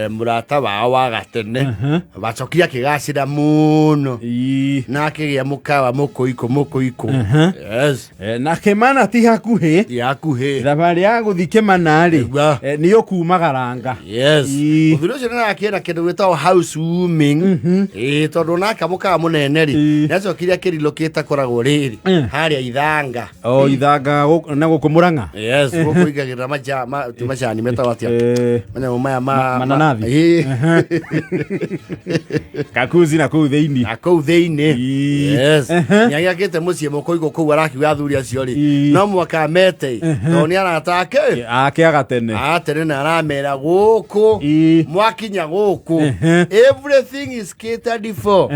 Mũrata wao wa gatene wacokire akĩgacĩra mũno na akĩgĩa mũkawa mũkũikũ mũkũikũ. Yes. Na Kĩmana ti hakuhĩ. Ti hakuhĩ. Thabarĩ ya gũthiĩ Kĩmana rĩ, Nĩguo. Nĩ ũkumagaranga. Yes. Mũthuri ũcio nĩarakĩenda kĩndũ gĩtagwo house warming. Ĩĩ, tondũ naka mũkawa mũnene rĩ, nĩacokire akĩrilokĩta koragwo rĩrĩ harĩa Ithanga. O Ithanga na gũkũ Mũrang'a. Yes, gũkũ ingagĩrĩra ti macani metagwo atĩa? Manyamũ maya ma Mananathi. Ĩĩ. Kakuzi na kũu thĩinĩ. Na kũu thĩinĩ. Yes. Nĩagĩakĩte mũciĩ mũkũigũ kũu, arakiuga athuri acio rĩ, no mwaka mete tondũ nĩ arata ake. Ake agatene. Atene na aramera gũkũ mwakinya gũkũ, everything is catered for.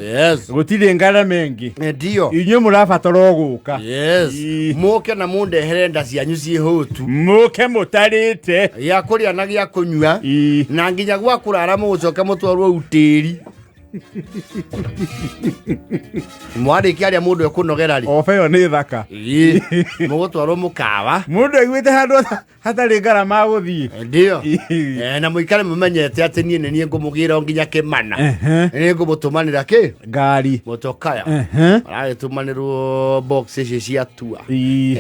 Yes. Gũtirĩ ngarama ĩngĩ. Ndio. Inyuĩ mũrabatara o gũka. Yes. Mũke na mũndehere nda cianyu ciĩ hũtu. Mũke mũtarĩte. Gĩa kũrĩa na gĩa kũnyua na nginya gwa kũrara, mũgũcoka mũtwarwo utĩri mwarĩkia arĩa mũndũ ekũnogera rĩ. Oba ĩyo nĩ thaka. Ĩĩ, mũgũtwarwo mũkawa. Mũndũ aiguĩte handũ hatarĩ ngarama gũthiĩ. Ndio. Na mũikare mũmenyete atĩ niĩ nĩ niĩ ngũmũgĩra o nginya Kĩmana. Nĩ ngũmũtũmanĩra kĩ ngari motokaya aragĩtũmanĩrwo box ici cia tua.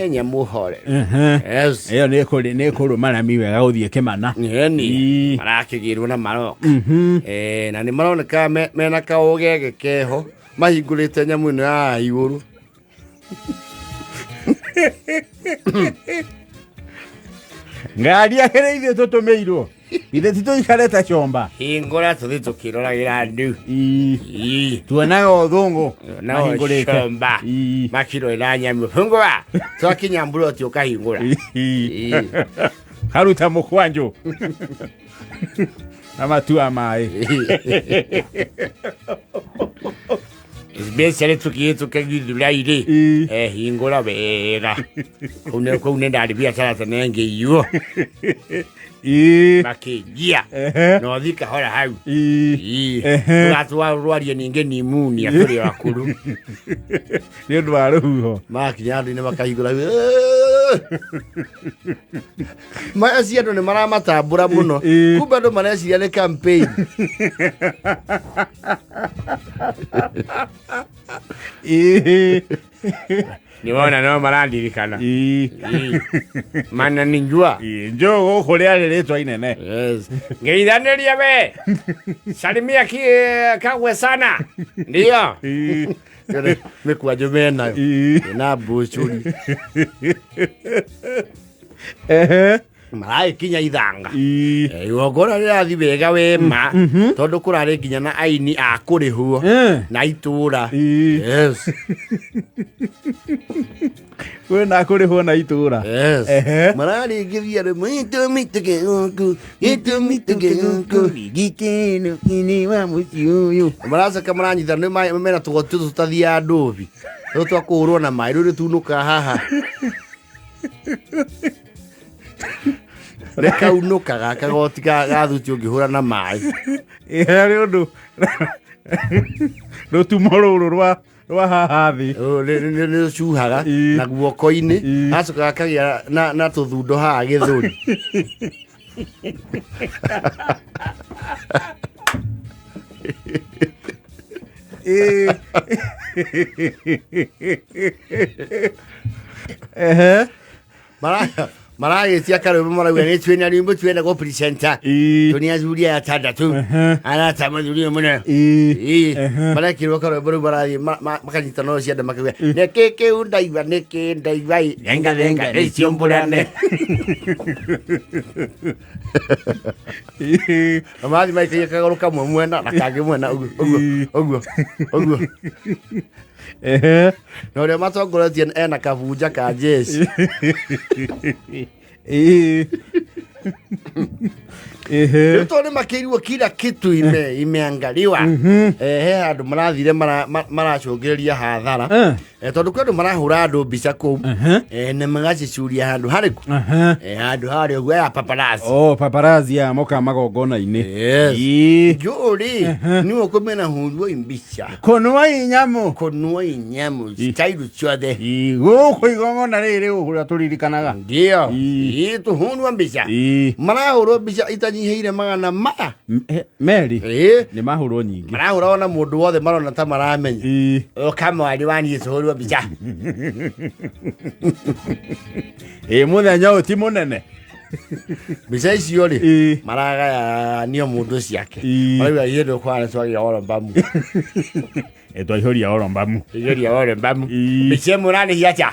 Nyamũ hore. Yes. Ĩyo nĩ ĩkũrũma rami wega gũthiĩ Kĩmana. Ĩni marakĩgĩrwo na maroka. Na nĩ maroneka mena kaũgege keho mahingũrĩte nyamũ ĩno ya igũrũ. Ngari akĩrĩ ithuĩ tũtũmĩirwo ithe ti tũikare ta comba. Hingũra tũthiĩ tũkĩroragĩra andũ. Tuonaga ũthũngũ no mahingũrĩte. comba. Makirorera nyamũ, hingũra twakinya mburoti ũkahingũra. Karuta mũkwanjũ na matua maĩ. Especially tukihĩtũka Githurai-rĩ, hingũra wega kũu nĩ ndarĩ biacara tene ngĩiywo makĩnjia na ũthiĩ kahora hau. Ndũgatwarwarie ningĩ nimunia tũrĩ o akũrũ. Nĩ ũndũ wa rũhuho. Makinya andũ-inĩ makahingũra maya cia andũ nĩ maramatambũra mũno. Kumbe andũ mareciria nĩ campaign. Nĩwona no marandirikana. Mana ninjua. Njũũ gũkũ rĩarĩ rĩtwa inene. Yes. Ngeithanĩria we salimia ki kagwe sana ndio mĩkwanjũ menayo na mbucũri. Maragĩkinya Ithanga. Igongona rĩrathiĩ wega wema tondũ kũrarĩ nginya na aini a kũrĩhwo na itũra. Yes. Kwĩna kũrĩhwo na itũra. Yes. Mararĩngĩria rĩmwe gĩtũmi tũkĩgũkũ gĩtũmi tũkĩgũkũ gĩkeno kĩnĩ wa mũciĩ ũyũ. Maracoka maranyita nĩ mena tũgoti tũtũ tũtathiaga ndũbi, tũtũ twa kũhũrwo na maĩ, rĩu rĩtunũkaga haha, rĩkaunũkaga kagoti ga thuti ũngĩhũra na maĩ. Harĩ ũndũ rũtumo rũrũ rwa haha thĩ. Rũrũ nĩ rũcuhaga na guoko-inĩ, gacoka gakagĩa na tũthundo haha gĩthũri. Maragĩtia karwĩmbo, marauga nĩ twĩna rwĩmbo twenda gũ presenter. Tũnĩ athuri aya atandatũ arata mũthuri ũyũ mũno. Marekĩrwo karwĩmbo rĩu marathiĩ makanyita no cianda makauga nĩkĩ kĩu ndaigua nĩkĩ ndaigua ĩ thenga thenga nĩcio mbũrane. Na marathiĩ maikagia kagũrũ kamwe mwena na kangĩ mwena ũguo ũguo ũguo ũguo. Na ũrĩa matongoretie ena kabunja ka jeshi. Rĩu tondũ nĩmakĩirwo kila kitu imeangaliwa, he handũ marathire maracũngĩrĩria hathara. Tondũ kwĩ andũ marahũra andũ mbica kũu na magacicuria handũ harĩkũ. Handũ harĩa ũguo ya paparazzi. Oh, paparazzi aya mokaga magongona-inĩ. Yes. Njũrĩ niwe ũkũmena hũrwo mbica. Kũnua inyamũ. Kũnua inyamũ style ciothe. Gũkũ igongona rĩrĩ ũrĩa tũririkanaga. Ndio. Ĩĩ, tũhũrwo mbica. Marahũrwo mbica itanyihĩire magana maya. Meri. Ĩĩ. Nĩ mahũrwo nyingĩ. Marahũra ona mũndũ wothe marona ta maramenya. Ũka mwarĩ wa niĩ tũhũrwo mbica. Ĩĩ, mũthenya ũyũ ti mũnene. Mbica icio rĩ, maragayanio mũndũ ciake. Marauga ithuĩ ndũkwana twagĩa oro mbamu. Ĩ, twaihũria oro mbamu. Ihũria oro mbamu. Mbica ĩmwe ũrarĩhia atĩa?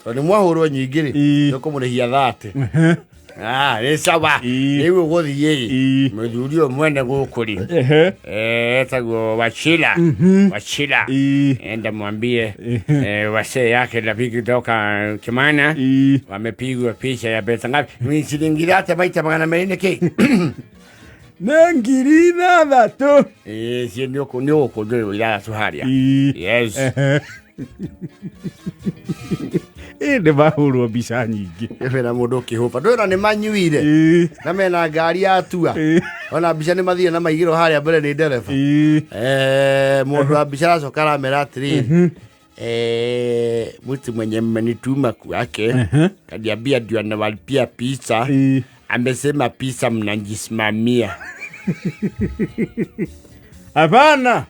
Tondũ nĩ mwahũrwo nyingĩ rĩ, tũkũmũrĩhia 30. Ah, nĩ sawa. Rĩu ũgũthiĩ rĩ, mũthuri ũyũ mwene gũkũ rĩ, etagwo Wachila. Wachila. Enda mwambie wasee yake rafiki kutoka Kimana wamepigwa picha ya pesa ngapi? Ni shilingi thate maita 200 nĩkĩ? Nĩ 6,000. Ĩĩ, cio nĩ ũkũnjũrĩrwo 6 harĩa. Yes. Ĩ, nĩ mahũrwo mbica nyingĩ. Bena mũndũ ũkĩhũba ndwĩra nĩ manyuire na mena ngari ya tua. Ona mbica nĩ mathire na maigĩrwo harĩa mbere nĩ ndereba. Mũndũ wa mbica aracoka aramera atĩrĩrĩ, mtu mwenye mmenituma kwake kaniambia ndio anawalipia pizza. Amesema pizza mnajisimamia. Hapana.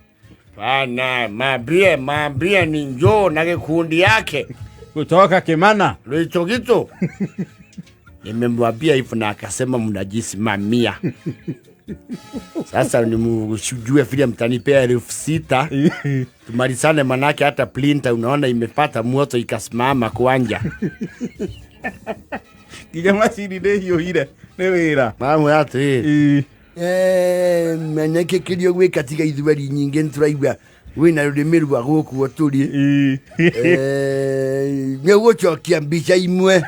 Pana, mambie mambie ni njoo na kikundi yake kutoka Kimana. Rwitogito. Nimemwambia hivyo na akasema mnajisimamia. Sasa nimjue vile mtanipea 6,000 tumalizane, manake hata printer unaona imepata moto ikasimama kwanja. Nginya macini nĩ hiũhire nĩ wĩra. Mamwe atĩrĩrĩ, menye kĩrĩa gwĩka tiga ithweri nyingĩ nĩtũraigua wĩna rũrĩmĩ rwa gũkũ tũrĩ. Nĩ ũgũcokia mbica imwe.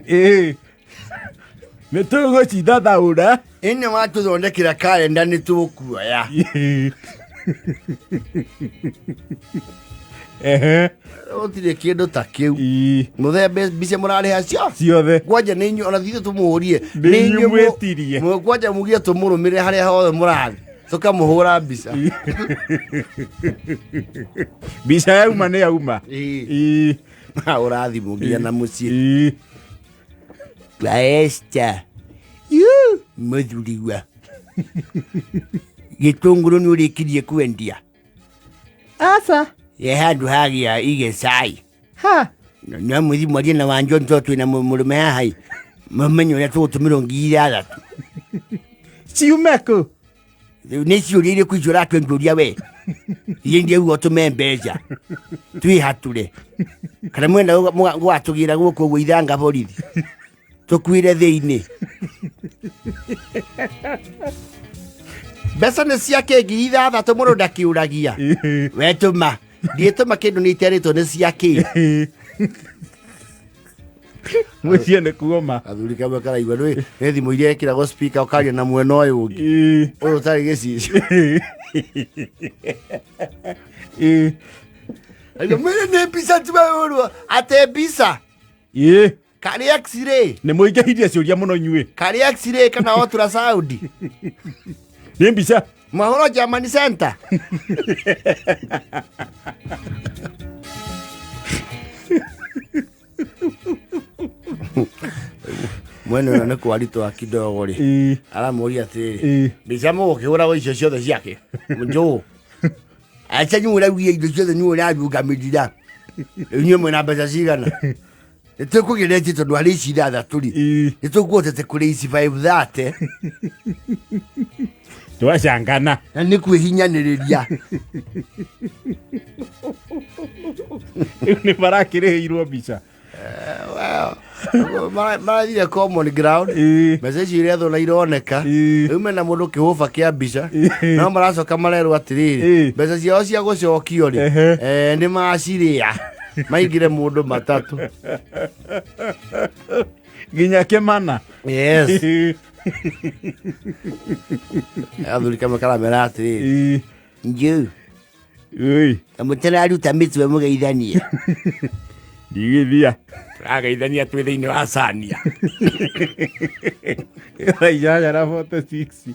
Ĩĩ. Nĩ tũgũcithathaũra. Ĩno watũthondekera kalenda nĩ tũkuoya. Gũtirĩ kĩndũ ta kĩu. Mũthembe mbica mũrarĩha cio ciothe. Kwanja nĩ inyuĩ, ona thitũ tũmũrie. Nĩ inyuĩ mwĩtirie. Kwanja mugie tũmũrũmĩrĩre harĩa hothe mũrathiĩ. Tũkamũhũra mbica. Mbica yauma nĩ yauma. Ũrathiĩ mũnginya na mũciĩ. Esther. Mũthuriwa. Gĩtũngũrũ nĩ ũrĩkirie kwendia? Aca. Ye handũ hagĩa igecai. Ha. No mũthi mwarie na Wanjo tondũ twĩna mũrũme haha ĩ. Mũmenye ũrĩa tũgũtũmĩrwo 6,000. Ciume kũ? Rĩu nĩ ciũria irĩkũ icio ũratwenjũria we? Iria ndiauga ũtũme mbeca. Twĩhatũre. Kana mwenda gwatũgĩra gũkũ ũguo ithanga borithi. Tũkuire thĩinĩ. Mbeca nĩ ciake 6,000 mũndũ ndakĩũragia. We tũma. Ndiĩtũma kĩndũ nĩ iterĩtwo nĩ ciake. Mũciĩ nĩ kuoma. Athuri kamwe karaigua nĩ thimũ iria ĩkĩragwo speaker ũkaria na mwena ũyũ ũngĩ. Ũyũ ũtarĩ gĩcicio. Aigua, mwĩrĩ nĩ mbica tuahũrwo. Ate mbica. Karĩ x-ray. Nĩ mũingĩhirie ciũria mũno inyuĩ. Karĩ x-ray kana ultrasound. Nĩ mbica. Mahoro Germany Center. Mwene ũyũ nĩ kwaritũha kidogo rĩ. Aramũria atĩrĩrĩ, mbica mũgũkĩhũragwo icio ciothe ciake. Njũũ. Acha nyuĩ ũraugia indo ciothe nyuĩ ũrarũgamĩrĩra. Rĩu inyuĩ mwĩna mbeca cigana? Nĩ tũkũgeretie tondũ harĩ ici 6 rĩ. Nĩ tũkuhotete kũrĩ ici 530. Twacangana. Na nĩ kwĩhinyanĩrĩria. Rĩu nĩ marakĩrĩhĩirwo mbica. Marathire common ground. Mbeca icio irethwo na ironeka. Rĩu mena mũndũ kĩhũba kĩa mbica. No maracoka marerwo atĩrĩrĩ, mbeca ciao cia gũcokio rĩ, nĩ macirĩa. Maingĩre mũndũ matatũ. Nginya Kĩmana. Yes. Athuri kamwe karamera atĩrĩrĩ, njũ. Kamũtararuta mĩtwe mũgeithanie. Ndigithia. Tũrageithania twĩ thĩinĩ wa Sania. Thaa 8 na 46.